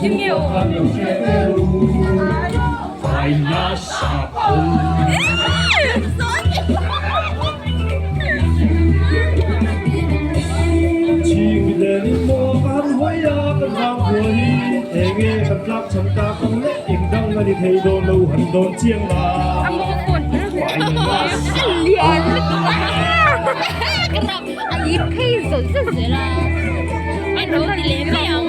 Engtin nge aw? Lian lutuk a. A ip phei zawt zawt zel a. A lo ti leh mai ang.